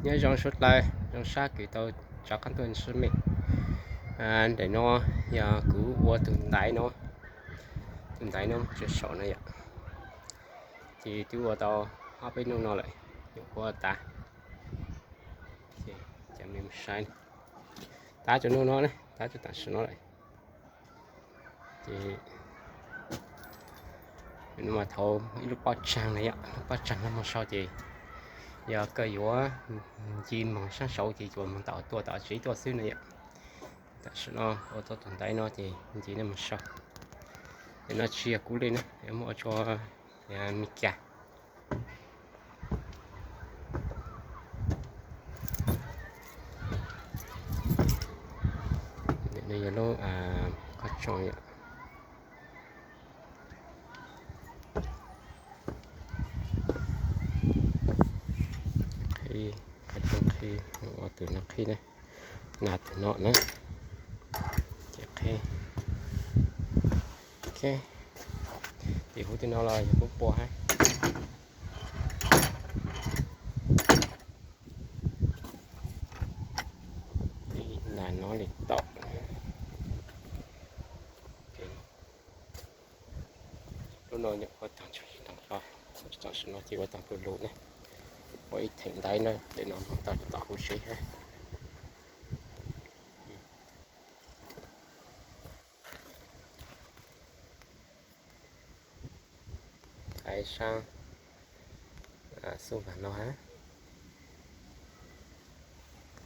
Nyob zoo suav dlawg, zoo sab kws tau rov qab tuaj ntsib mej. Ntawm no yog kuv ua tus ntaiv no, tus ntaiv no tso saum no yom. Ces twb ua tau ob peb nub no lawm, nyuam qhuav tas. Ces cov mej mus saib, tab cov nub no, tab cov tam sim no lawm. Ces mas thaum ib lub pob tsaag na yom, lub pob tsaag no moog sau ces yog koj yuav nce moog saab saud ces yuav moog tom tuaj tom tsev tuaj xwb na yom. Tam sim no ua tau tus ntaiv no ces nce no moog sau. Ces no tsis yog kuv li na, muaj ua rua Meskas. No yog lub qhov tsoo yom. Qhib, qhov tsoo qhib, ua tus no qhib na, na tus no na. Ces qhib. Ok, ces huv twg no los yog kuv pua hab. Nas no li tau. Lub no nyuam qhuav taag tsuag taag hlo, tam sim no ces ua taag lug lug na. Ua ib theem ntaiv na, tes no tau tom huv si hab. Thaij saab xub vaag no hab.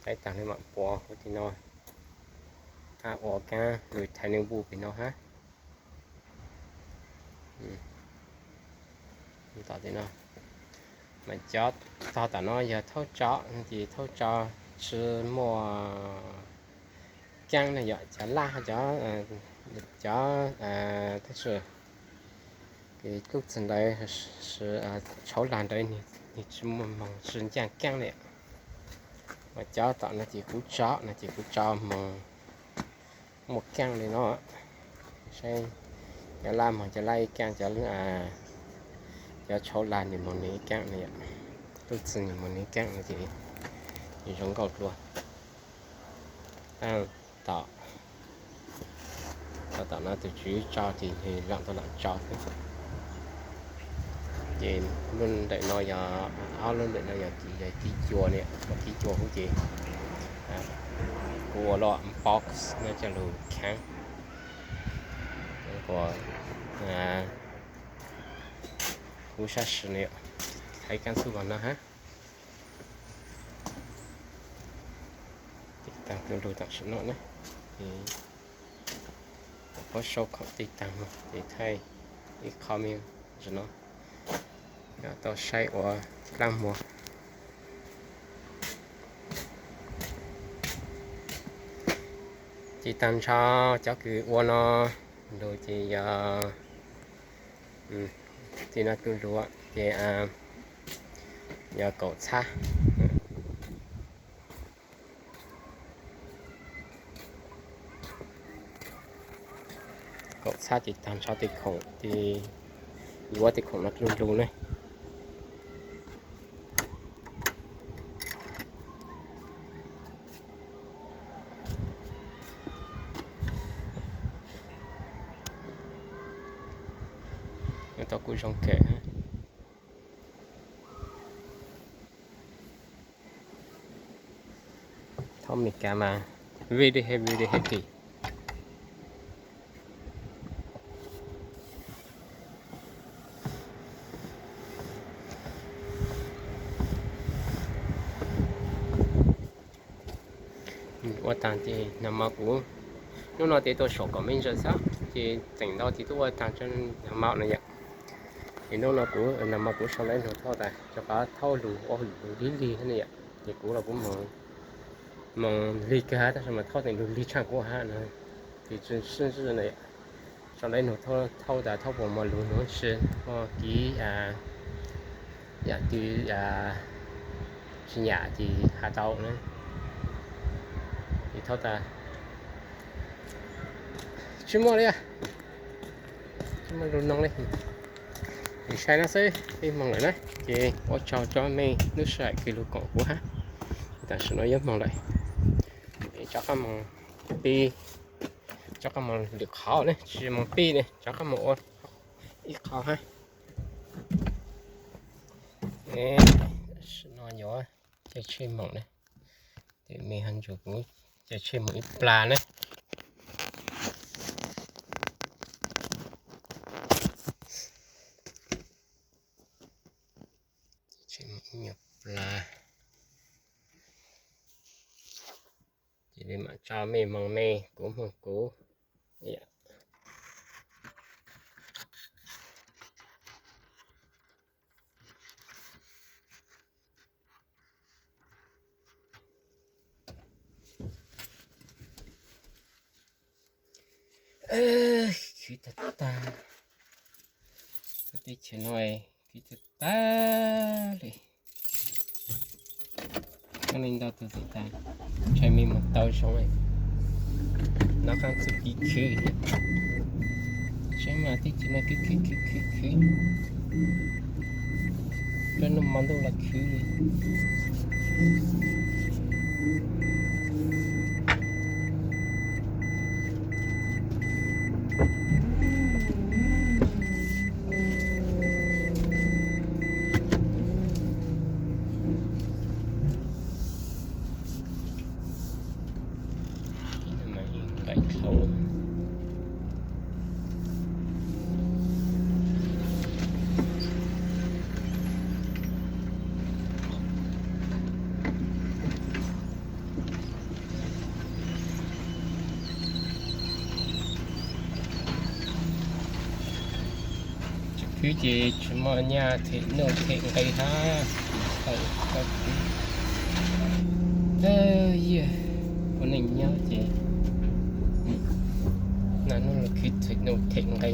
Thaij taag le maam pua huv tim no. Hab ua kaab lug thaij nwg npuj pem no hab. Tom tim no, mas cov tog tom no yog thaub tso, ces thaub tso tsi muaj kaab na yom, cov laj, cov, cov, tab sis tub txig ntawd, tshauv lag ntawd nwg tsi muaj moog tsi ncaaj kaab li. Mas cov tom no ces kuv tso no ces kuv tso moog muaj kaab li no. Saib cov laj moog cov laj ib kaab, cov, cov tshauv lag nwg moog nwg ib kaab no yom, tub txig nwg moog nwg ib kaab no ces zoo nkauj dlua. Tom, tom no tug tswv tso ces nwg zaam tau lam tso xwb. Ces lub ntawm no yog, ob lub ntawm no yog kib cua ne, kib cua huv ces kuv ua lub box no coj lug khaab. Kuv sab sim no yom, thaij kaab xub vaag no hab. Tig taag lug lug tam sim no na. Puab sau khoom tig taag no ces thaij ib qho mej no tau saib ua dlaab muag. Ces taag nrho cov kws ua no lug ces yog, tim no lug lug ces yog kaum txhab. Kaum txhab ces taag nrho tej khoom, yuav tej khoom no lug lug ne. Tau kuj zoo kawg. Thaub Meskas mas very heavy, very heavy. Ua taag ces nag hmo kuv, hnub no ces tuaj saum kaum me ntsis xwb ces tseem ntau ces tuaj ua taag nag hmo no yom. Ces hnub no kuv, nag hmo kuv sau lawv nug thauj tas rov qab thauj lug ua lug lig lig ne yom, ces kuv los kuv moog lig kawg hab tab sis mas thauj tseem lug lig tshaj kuv hab no, ces tsi sib ntsib na yom. Sau lawv nug thauj tas thauj puas mos lug nug tsi, muaj kiv yam twg tsi nyam ces has tau na. Ces thauj tas tsi muaj li, tsi muaj lug noog li. Ces sai no xwb, peb moog lawm na. Ces ua tsaug rua mej lub sij hawm kws lug koom kuv hab. Tam sim no yuav moog lawm, rov qaab moog pib, rov qaab moog lwm qhov ne, tsis moog pib ne, rov qaab moog ua ib qhov hab. Tam sim no yuav caij tsheb moog ne, tes me hab ntsuag kuv caij tsheb moog ib plag ne. Caij tsheb moog ib nyuag plag, ces mam tso mej moog mej, kuv moog kuv. Khwv tag tag, teb chaws no khwv tag tag li. Nyob li ntau tug txawm tas, ntshai mej moog tau zoo, nov qaab txuj kev khwv. Saib mas teb chaws no khwv khwv khwv khwv khwv, nruab nuj hmo ntuj los khwv li. Nqaij dhau. Tsis khwv ces tsis muaj nyaj them nuj them nqe hab. Ua neej nyob ces naj nub los khwv them nuj them nqe.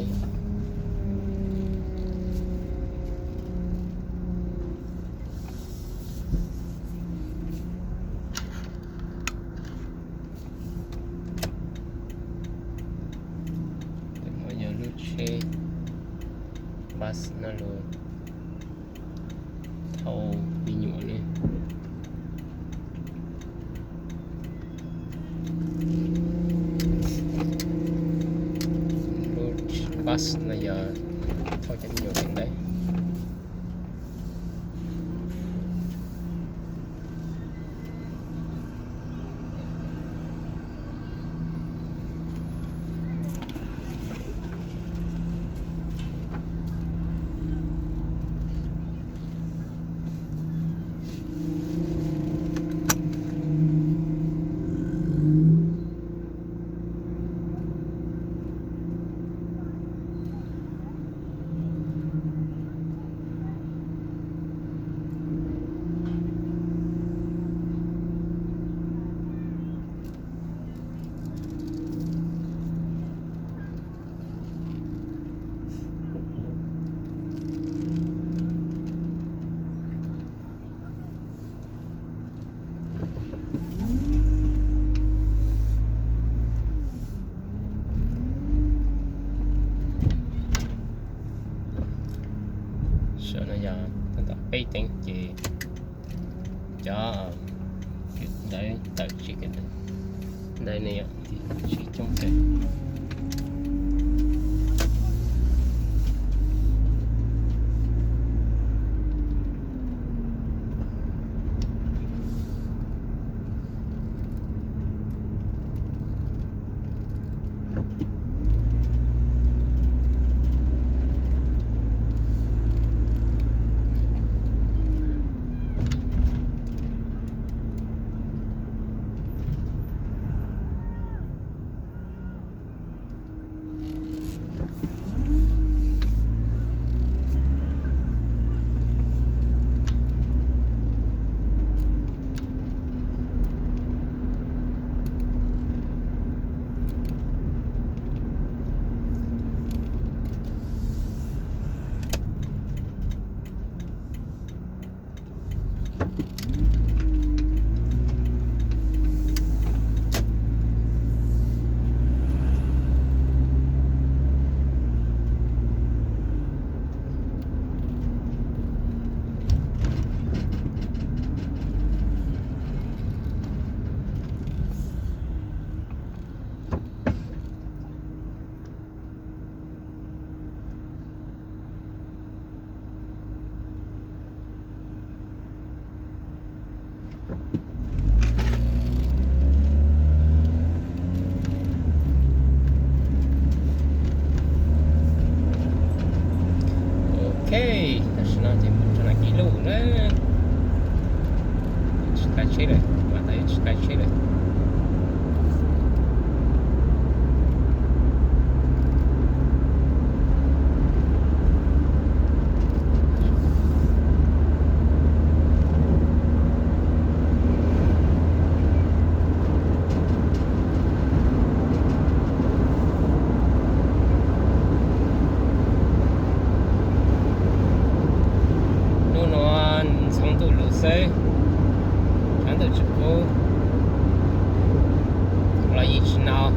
Tes no yog lub tsheb bus no lug thauj me nyuam ne. Lub bus no yog thauj cov me nyuam tim ntawd. Saum no yog tab tom peb teev ces cov ntawd tawm tsis, ntawd ne yog tsis coob kawg. Tsis kav tsheb lawm, mas tau tsis kav tsheb lawm. Hnub no ntxhov ntuj lug xwb, tshav ntuj tsis kub los yeej tsis nau.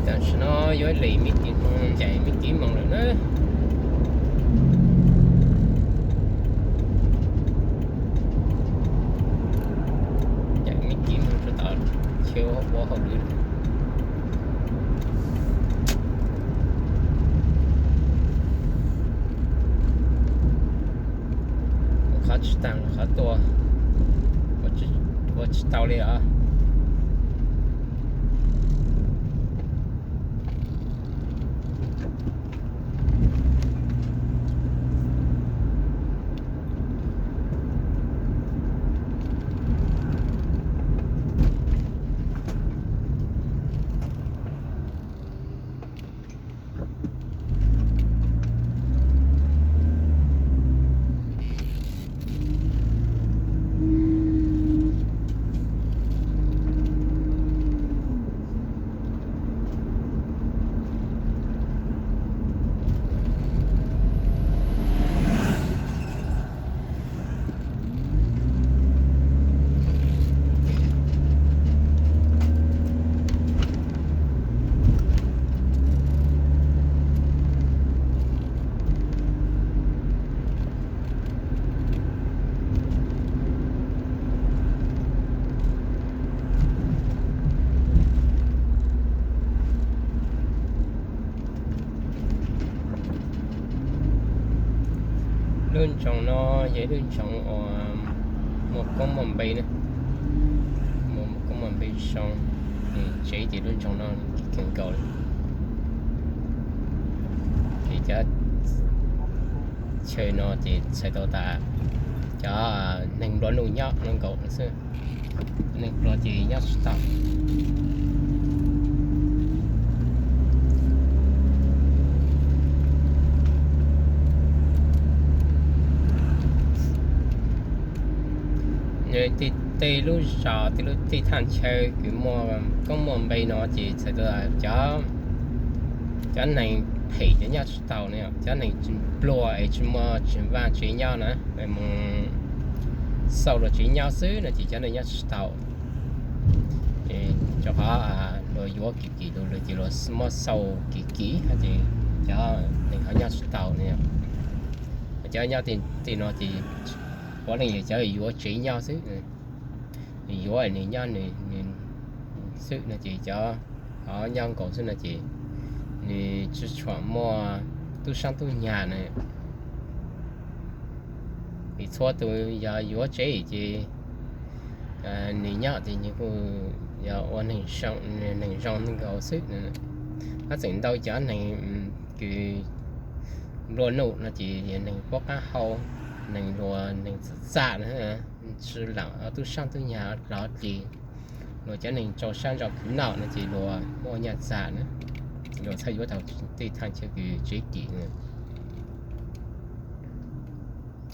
Tam sim no yuav li me tib moos, ncaim me tib moos lawm na. Ncaim me tib moos rau tom chaw ua hauj lwm. Qhov tsis taag qhov tua, ua tsis tau li os. Lub nroog no yog lub nroog uas muaj koob muaj npe na, muaj koob muaj npe zoo, tsev ces lub nroog no kawg nkaus li. Ces cov chaw no ces txhais tau tas cov neeg nplua nuj nyob no nkaus xwb, neeg pluag ces nyob tsis tau. Tej lub zos, tej lub, tej thaj chaw kws muaj koob muaj npe no ces txhais tau cov, cov neeg phem cov nyob tsis tau ne, cov neeg pluag es tsis muaj tsev vaj tsev nyob na, mus xauj luag tsev nyob xwb no ces cov neeg nyob tsis tau. Ces rau qhov luag yuav kim kim lug lawm ces luag muab xau kim kim ces cov neeg ho nyob tsis tau ne. Cov nyob tej no ces puav leej yog cov yuav tsev nyob xwb, yuav nws nyob nws xwb no ces cov ho nyob nkaus xwb no ces nws tsis tshua muaj tub sab tub nyag na. Vim txhua tus yog yuav tsev ces nws nyob ces nws kuj yog ua neeg zoo nkaus xwb. Hab tseem ntau cov neeg kws nplua nuj no ces yog neeg puab qaab hau, neeg luag neeg txawm txaj na, tsi lam tub sab tub nyag los ces luag cov neeg rau sab nraud khwv noj no ces luag muaj nyaj txag na, luag txhaj yuav tau tej thaaj chaw kws tsev kim.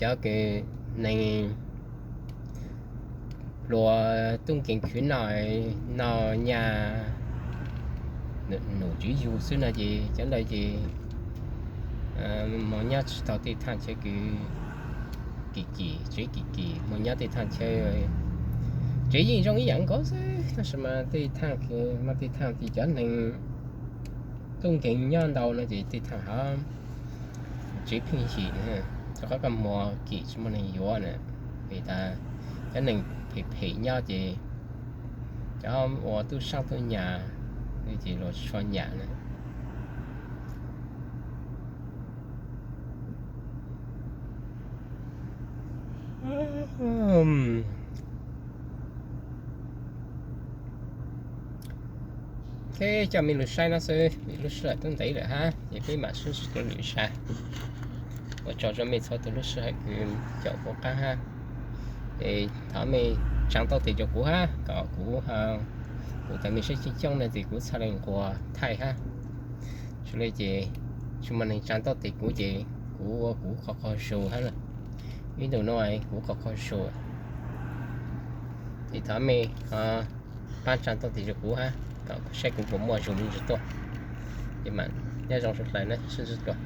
Cov kws neeg luag tub nkeeg khwv noj, noj nyaj num tswv yug xwb no ces cov ntawd ces moog nyob tsis tau tej thaaj chaw kws kim kim, tsev kim kim, moog nyob tej thaaj chaw tsev yeej zoo ib yaam nkaus xwb, tab sis mas tej thaaj kws, mas tej thaaj kws cov neeg tub nkeeg nyob ntau no ces tej thaaj hov tsev pheej yim, rau qhov koj muag kim tsis muaj neeg yuav na, vim tas cov neeg phem phem nyob ces cov ua tub sab tub nyag ces luag tsis tshua nyam na. Coj mej lug saib no xwb, lub sij hawm tub ntev lawm hab, ces peb mam sib ntsib dua lwm zag. Ua tsaug rau mej txhua tus lub sij hawm kws caum kuv qaab hab. Es thov mej tsaa txhawb nqaij rau kuv hab, kom kuv, kuv tas mej saib coob coob no ces kuv txhaj le nquag thaij hab. Tsis le ces tsis muaj neeg tsaa txhawb nqaij kuv ces kuv ua kuv qhov qaug zug hab lawm. Ib ntus no kuv qhov qaug zug, ces thov mej pab tsaa txhawb nqaij rau kuv hab, kom saib kuv puas muaj zug me ntsis tuaj. Ces mam nyob zoo sawv dlawg na, sib ntsib dlua.